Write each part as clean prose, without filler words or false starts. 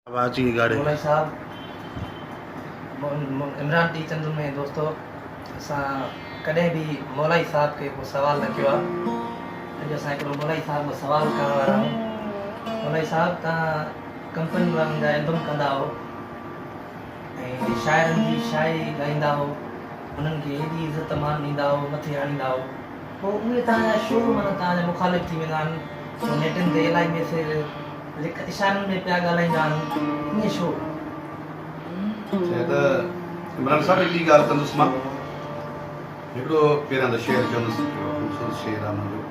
آواز جي ڳاڙهي. مولائي صاحب عمران ٽي چند ۾ دوستو اسان ڪڏهن به مولائي صاحب کي ڪو سوال نه ڪيو آهي اڄ اسان هڪڙو مولائي صاحب کان سوال ڪرڻ وارا آهيون مولائي صاحب تان ڪمپني وارن جا البم ڪندا هو ۽ شاعرن جي شاعري ڳائيندا هو انهن کي ايڏي عزت مان ڏيندا هو مٿي آڻيندا هو پوء اهي تان جا شو معنيٰ تان جا مخالف ٿي ويندا آهن پوء نيٽن تي الائي ميسيج لک اشارن ۾ پيا ڳالهائيندا آهن ائين ڇو؟ چئي ته عمران صاحب هڪڙي ڳالهه ڪندس مان هڪڙو پهريان ته شعر چوندس هڪڙو خوبصورت شعر آهي منهنجو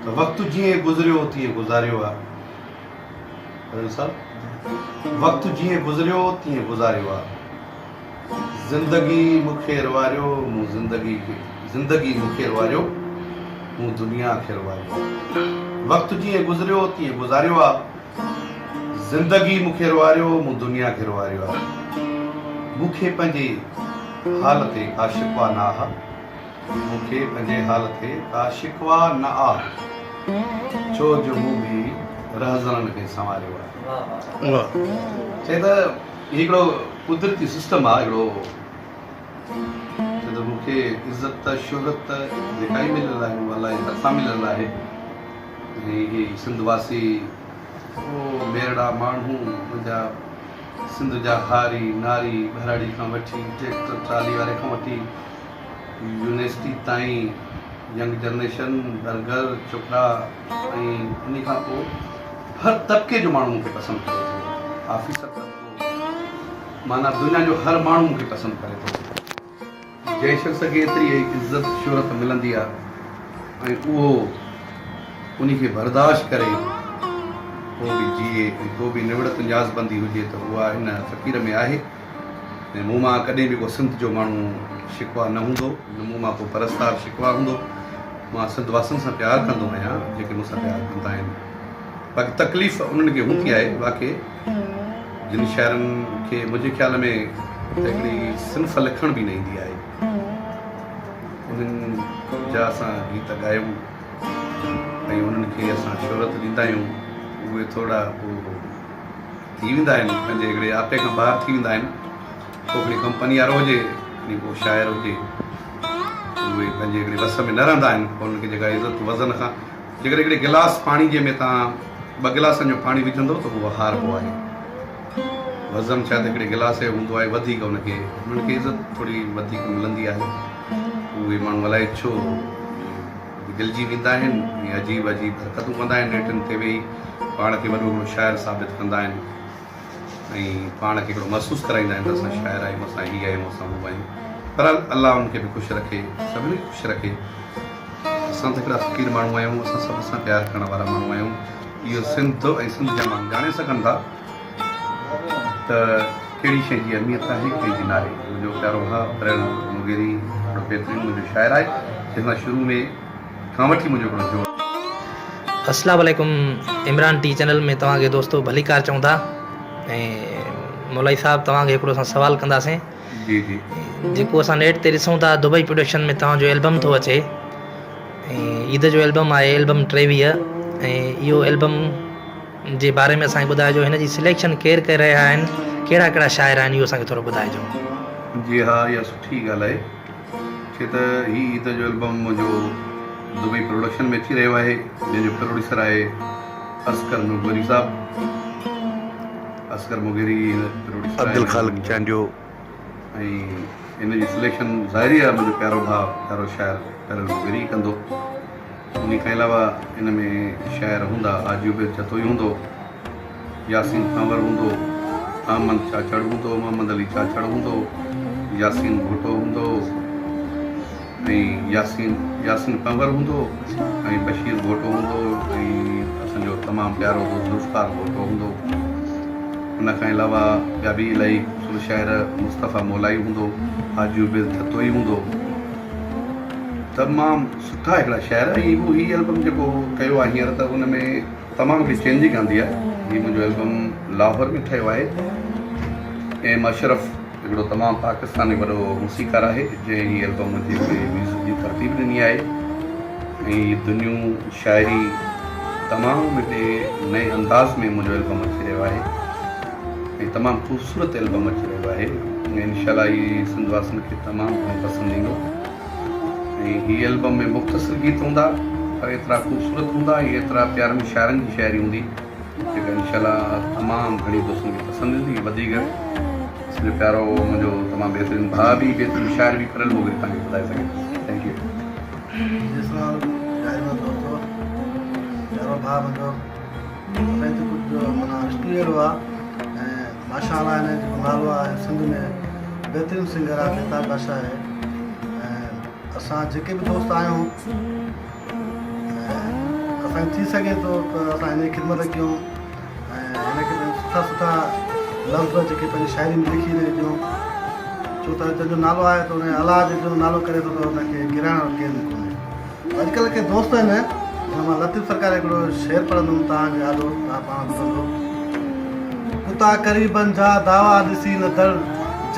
ته وقت جيئن گذريو تيئن گذاريو آ عمران صاحب وقت جيئن گذريو تيئن گذاريو آ زندگي مون کي رواريو مون زندگي کي زندگي مون کي رواريو مون دنيا کي رواريو آ وقت جيئن گذريو تيئن گذاريو آ زندگي مون کي رواريو مون دنيا کي رواريو آ مون کي پنهنجي حال تي ڪا شڪوه نه آ مون کي پنهنجي حال تي ڪا شڪوه نه آ ڇو جو مون به رهزنن کي سنواريو آ. چئي ته هي هڪڙو قدرتي سسٽم آ هڪڙو ڇو ته مون کي عزت شهرت جيڪا ئي مليل آهي اها الله جي طرفان مليل آهي ۽ هي سنڌ واسي او ميرڙا ماڻهو منهنجا سنڌ جا هاري ناري ٻهراڙي کان وٺي ٽريڪٽر ٽرالي واري کان وٺي يونيورسٽي تائين ينگ جنريشن برگر ڇوڪرا ۽ انهي کان پوء هر طبقي جو ماڻهو مون کي پسند ڪري ٿو آفيسر طبقو معنيٰ دنيا جو هر ماڻهو مون کي پسند ڪري ٿو جنهن شخص کي ايتري عزت شهرت ملندي آهي ۽ اهو انهي کي برداشت ڪري پوء به جيئي ۽ پوء به نوڙت نيازبندي هجي ته اها هن فقير ۾ آهي ۽ مون مان ڪڏهن به ڪو سنڌ جو ماڻهو شڪوه نه هوندو، نه مون مان ڪو پرستار شڪوه هوندو. مان سنڌ واسين سان پيار ڪندو آهيان، جيڪي مون سان پيار ڪندا آهن. باقي تڪليف انهن کي هوندي آهي، واقعي جن شاعرن کي منهنجي خيال ۾ ته هڪڙي صنف لکڻ به نه ايندي آهي، انهن جا اسان گيت ڳايون ۽ انهن کي اسان شهرت ڏيندا آهيون، اهي ٿورڙا پوء ٿي ويندا آهن پنهنجي هڪڙي آپي کان ٻاهر ٿي ويندا آهن ڪو کڻي ڪمپني وارو هجي کڻي ڪو شاعر هجي اهي پنهنجي هڪڙي وس ۾ نه رهندا آهن پوء انهن کي جيڪا عزت وزن کان جيڪڏهن هڪڙي گلاس پاڻي جي ۾ تان ٻه گلاسن جو پاڻي وجهندو ته اهو هاربو آهي وزن شايد هڪڙي گلاس جو هوندو آهي وڌيڪ ان کي انهن کي عزت ٿوري وڌيڪ ملندي آهي اهي ماڻهو الائي ڇو گهلجي ويندا آهن ۽ عجيب عجيب حرڪتون ڪندا آهن ريٽن تي ويهي پاڻ کي وڏو هڪڙو شاعر ثابت ڪندا آهن ۽ پاڻ کي هڪڙو محسوس ڪرائيندا آهن ته اسان شاعر آهيون اسان هي آهيون اسان هو آهيون بهرحال الله انهن کي به خوش رکي سڀني کي خوش رکي اسان ته هڪڙا فقير ماڻهو آهيون اسان سڀ سان پيار ڪرڻ وارا ماڻهو آهيون اهو سنڌ ۽ سنڌ جا ماڻهو ڄاڻي سگهن ٿا ته ڪهڙي شيء جي اهميت آهي ڪهڙي جي ناهي. منهنجو پيارو ڀاء پريل مغيري هڪڙو بهترين منهنجو شاعر آهي جنهن سان شروع ۾ کان وٺي منهنجو هڪڙو جوڙ. اسلام عليڪم عمران ٽي چينل ۾ توهان کي دوستو ڀليڪار چئون ٿا ۽ مولائي صاحب توهان کي هڪڙو اسان سوال ڪنداسين جي جي جيڪو اسان نيٽ تي ڏسون ٿا دبئي پروڊڪشن ۾ توهان جو البم ٿو اچي ۽ عيد جو البم آهي البم 23 ۽ اهو البم جي باري ۾ اسان کي ٻڌائجو هن جي سليڪشن ڪير ڪري رهيا آهن ڪهڙا ڪهڙا شاعر آهن اهو اسان کي ٿورو ٻڌائجو. جي ها اها سٺي ڳالهه آهي ڇو ته هي عيد جو البم منهنجو دبئي پروڊڪشن ۾ اچي رهيو آهي جنهن جو پروڊيوسر آهي اصغر مغيري صاحب اصغر مغيري پروڊيوسر آهي عبدالخالق چانڊيو. ۽ ان جي سليڪشن ظاهري آهي منهنجو پيارو ڀاء پيارو شاعر پيرل مغيري ئي ڪندو. انهي کان علاوه ان ۾ شاعر هوندا حاجي عبيد جتوئي هوندو، ياسين ڪنور هوندو، احمد چاچڙ هوندو، محمد علي چاچڙ هوندو، ياسين ڀٽو هوندو ۽ ياسين ياسين ڪنور هوندو ۽ بشير ڀٽو هوندو ۽ اسان جو تمام پيارو دوست ذوالفقار ڀٽو هوندو. ان کان علاوه ٻيا به الاهي خوبصورت شاعر مصطفيٰ مولائي هوندو، حاجي عبيد جتوئي هوندو. تمام سٺا هڪڙا شعر ۽ هو هي البم جيڪو ڪيو آهي هينئر ته ان ۾ تمام هڪڙي چينجنگ آندي آهي هي منهنجو البم لاهور ۾ ٺهيو آهي ايم اشرف هڪڙو تمام پاڪستاني وڏو موسيقار آهي جنهن هي البم منهنجي هڪڙي ميوزڪ جي ترتيب ڏني آهي ۽ هي دنيون شاعري تمام هڪڙي نئين انداز ۾ منهنجو البم اچي رهيو آهي ۽ تمام خوبصورت البم اچي رهيو آهي ۽ انشاء الله هي سنڌ واسين کي تمام گهڻو پسند ايندو ۽ هي البم ۾ مختصر گيت هوندا پر ايترا خوبصورت هوندا ۽ ايترا پيارن شاعرن جي شاعري هوندي جيڪا انشاء الله تمام گهڻي دوستن کي پسند ايندي. وڌيڪ اسان جو پيارو منهنجو تمام بهترين ڀاء به بهترين شاعر به پريل موگري توهان کي ٻڌائي سگهي ٿو. Thank you. جي اسلام عليڪم جائي دوستو پيارو ڀاء منهنجو اسان هتي ڪجهه معنيٰ رشتو اهڙو آ ۽ ماشاء الله هن جيڪو نالو آ سنڌ ۾ بهترين سنگر آ بيتاب بادشاهه آهي ۽ اسان جيڪي به دوست آهيون ۽ اسان ٿي سگهي ٿو ته اسان هن جي خدمت ڪيون ۽ هن کي پنهنجا سٺا سٺا لفظ جيڪي پنهنجي شاعري ۾ لکي هن کي ڏيون ڇو ته جنهن جو نالو آهي ته ان الله جنهن جو نالو ڪري ٿو ته ان کي گرائڻ وارو ڪير به ڪونهي. اڄڪلهه ڪي دوست آهن جن مان لطيف سرڪار جو هڪڙو شعر پڙهندم توهان جي آڏو توهان پاڻ ٻڌندو. ڪتا قريبن جا دعويٰ ڏسي نه دڙ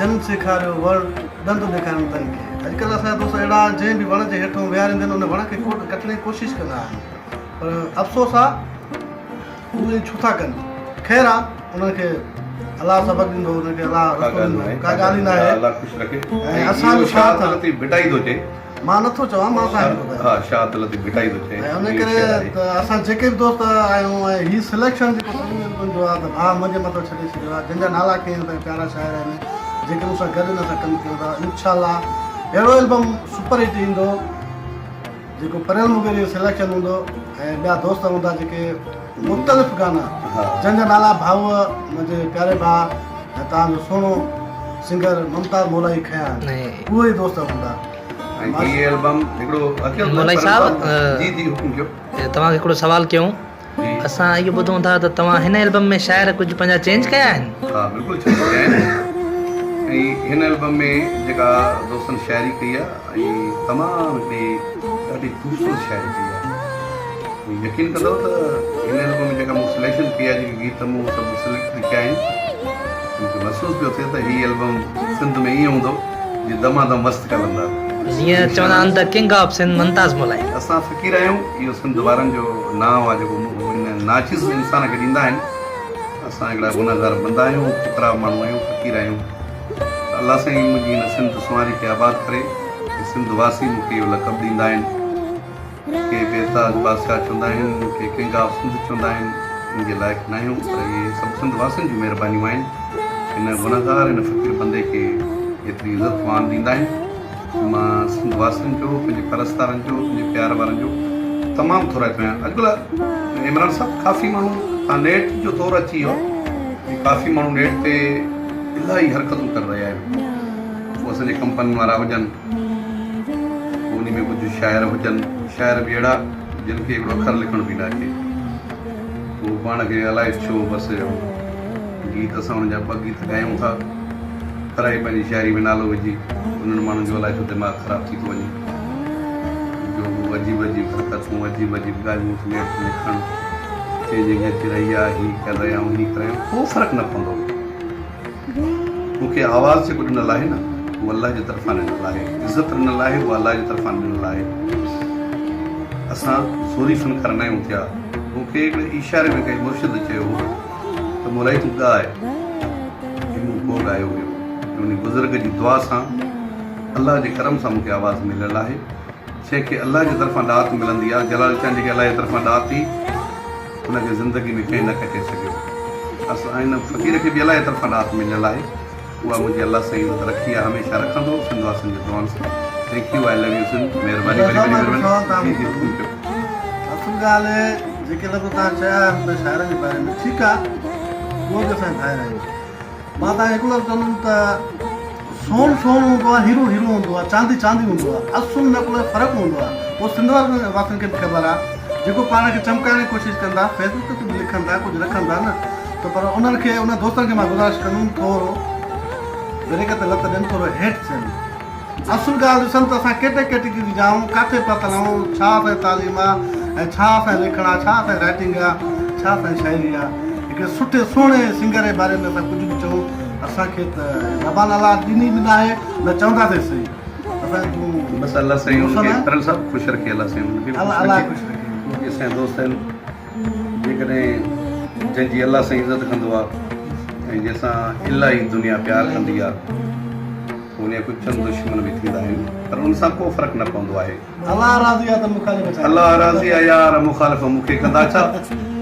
جن سيکاريو وڻ ڏند ڏيکارين تن کي. اڄڪلهه اسان جا دوست اهڙا آهن جنهن به وڻ جي هيٺون ويهاريندين ان وڻ کي ڪٽڻ جي ڪوشش ڪندا آهن پر افسوس آ هو ائين ڇو ٿا ڪن خير آ انهن کي الله سبق ڏيندو انهن کي الله رستو ڏيندو ڪا ڳالهه ئي ناهي الله خوش رکي ۽ اسان جو شاهه لطيف ڀٽائي ٿو چئي مان نٿو چوان مان توهان کي ٻڌايان ها شاهه لطيف ڀٽائي ٿو چئي ۽ ان ڪري ته اسان جيڪي به دوست آهيون ۽ هي سليڪشن جيڪو سڀني البم جو آهي ته ڀاء منهنجي مٿان ڇڏي ڇڏيو آهي جن جا نالا کنيا اٿن پيارا شاعر آهن جيڪي مون سان گڏ هن سان ڪم ڪيون ٿا انشاء الله اهڙو البم سپر هٽ ايندو جيڪو پريل مغيري جو سليڪشن هوندو ۽ ٻيا دوست هوندا جيڪي مختلف گانا جن جا نالا ڀائوء منهنجي پياري ڀاء ۽ توهان جو سهڻو سنگر ممتاز مولائي کنيا آهن اهي ئي دوست هوندا. ۽ هي البم هڪڙو اڪيلو مولائي صاحب جي جي حڪم ڪيو. توهان کي هڪڙو سوال ڪيون اسان اهو ٻڌون ٿا ته توهان هن البم ۾ شاعر ڪجهه پنهنجا چينج ڪيا آهن. ها بلڪل چينج ڪيا آهن ۽ هن البم ۾ جيڪا دوستن شاعري ڪئي آهي ۽ تمام هڪڙي ڏاڍي خوبصورت شاعري ڪئي آهي ۽ يقين ڪندو ته هن البم ۾ جيڪا مون سليڪشن ڪئي آهي جيڪي گيت مون سڀ سليڪٽ ڪيا آهن مون کي محسوس پيو ٿئي ته هي البم سنڌ ۾ ائين هوندو جيئن دما دم مست قلندر. جيئن چوندا آهن ته ڪنگ آف سنڌ ممتاز مولائي. اسان فقير آهيون اهو سنڌ وارن جو نانء آهي جيڪو هن ناچيز انسان کي ڏيندا آهن اسان هڪڙا گنهگار بندا آهيون فقرا ماڻهو آهيون فقير آهيون ته الله سائين منهنجي هن سنڌ سنواري کي آباد ڪري ۽ سنڌ واسي مون کي اهو لقب ڏيندا آهن. ڪي بيتاج بادشاهه چوندا آهن، ڪي ڪنگ آف سنڌ چوندا آهن، ان جي لائق ناهيون پر اهي سڀ سنڌ واسين جون مهربانيون آهن، هن گنهگار هن فقير بندي کي ايتري عزت مان ڏيندا آهن، مان سنڌ واسين جو پنهنجي پرستارن جو پنهنجي پيار وارن جو تمام ٿورائتو آهيان، اڄڪلهه عمران صاحب ڪافي ماڻهو تان نيٽ جو دور اچي ويو آهي ۽ ڪافي ماڻهو نيٽ تي الاهي حرڪتون ڪري رهيا آهن، پوء اسان جي ڪمپنين وارا هجن. پوء انهي ۾ ڪجهه شاعر هجن، شاعر به اهڙا جن کي هڪڙو اکر لکڻ به نه اچي. هو پاڻ کي الائي ڇو بس گيت اسان انهن جا ٻه گيت ڳايون ٿا پرائي پنهنجي شاعري ۾ نالو وجهي انهن ماڻهن جو الائي ڇو دماغ خراب ٿي ٿو وڃي جو هو عجيب عجيب حرڪتون عجيب عجيب ڳالهيون نيٽ تي لکڻ چينجنگ اچي رهي آهي هي ڪر رهيا آهيون هي ڪريا آهيون ڪو فرق نه پوندو. مون کي آواز جيڪو ڏنل آهي نه اهو الله جي طرفان ڏنل آهي، عزت ڏنل آهي اها الله جي طرفان ڏنل آهي. اسان زوري فنڪار ناهيون ٿيا. مون کي هڪڙي اشاري ۾ ڪنهن مرشد چيو هو ته مولائي تون ڳاء ۽ مون ڪو ڳايو هيو ۽ انهي بزرگ جي دعا سان الله جي ڪرم سان مون کي آواز مليل آهي. جنهن کي الله جي طرفان ڏات ملندي آهي، جلال چانڊيي کي الله جي طرفان ڏات هئي. ان کي زندگي ۾ ڪنهن نه ڪٽي سگهيو. اسان هن فقير کي به الله جي طرفان ڏات مليل آهي. اها منهنجي الله سائين عزت رکي آهي هميشه رکندو سنڌ واسين جي دعائن سان. Thank you I love you Sindh مهرباني وري وري مهرباني جي جي حڪم ڪيو. اصل ڳالهه جيڪي لفظ توهان چيا آهن ته شاعرن جي باري ۾ ٺيڪ آهي اهو به اسان جا ڀائر آهيون. مان توهان کي هڪ لفظ چوندم ته سون سون هوندو آهي، هيرو هيرو هوندو آهي، چاندي چاندي هوندو آهي، اصل نقل ۾ فرق هوندو آهي، اهو سنڌ واسين کي به خبر آهي، جيڪو پاڻ کي چمڪائڻ جي ڪوشش ڪن ٿا، فيس بڪ تي ڪجهه لکن ٿا، ڪجهه رکن ٿا نه ته پر انهن کي انهن دوستن کي مان گذارش ڪندم ٿورو بريڪ تي لت ڏين ٿورو هيٺ ٿين. اصل ڳالهه ڏسن ته اسان ڪيٽي ڪيٽيگري جا آهيون، ڪاٿي پهتل آهيون، ڇا اسان جي تعليم آ ۽ ڇا اسان جي لکڻ آ، ڇا اسان جي رائٽنگ آ، ڇا اسان جي شاعري آ. هڪڙي سٺي سهڻي سنگر جي باري ۾ اسان ڪجهه به چئون اسان کي ته زبان الله ڏني به ناهي نه چونداسين سهي. اسان جون بس الله سائين ان کي پرل صاحب خوش رکي الله سائين ان کي الله خوش رکي. اسان جا دوست آهن. جيڪڏهن جنهن جي الله سائين عزت ڪندو آ ۽ جنهن سان الاهي دنيا پيار ڪندي آ ان جا ڪجهه چند دشمن به ٿيندا آهن پر ان سان ڪو فرق نه پوندو آهي. الله راضي آ ته مخالف ڇا ڪندا. الله راضي آ يار مخالف مون کي ڪندا ڇا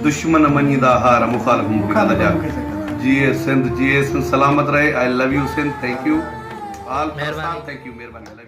دشمن مڃيندا هار مخالف مون کي ڪندا ڇا جيئي سنڌ جيئي سنڌ سلامت رهي I love you Sindh thank you all مهرباني. Thank you مهرباني لو يو.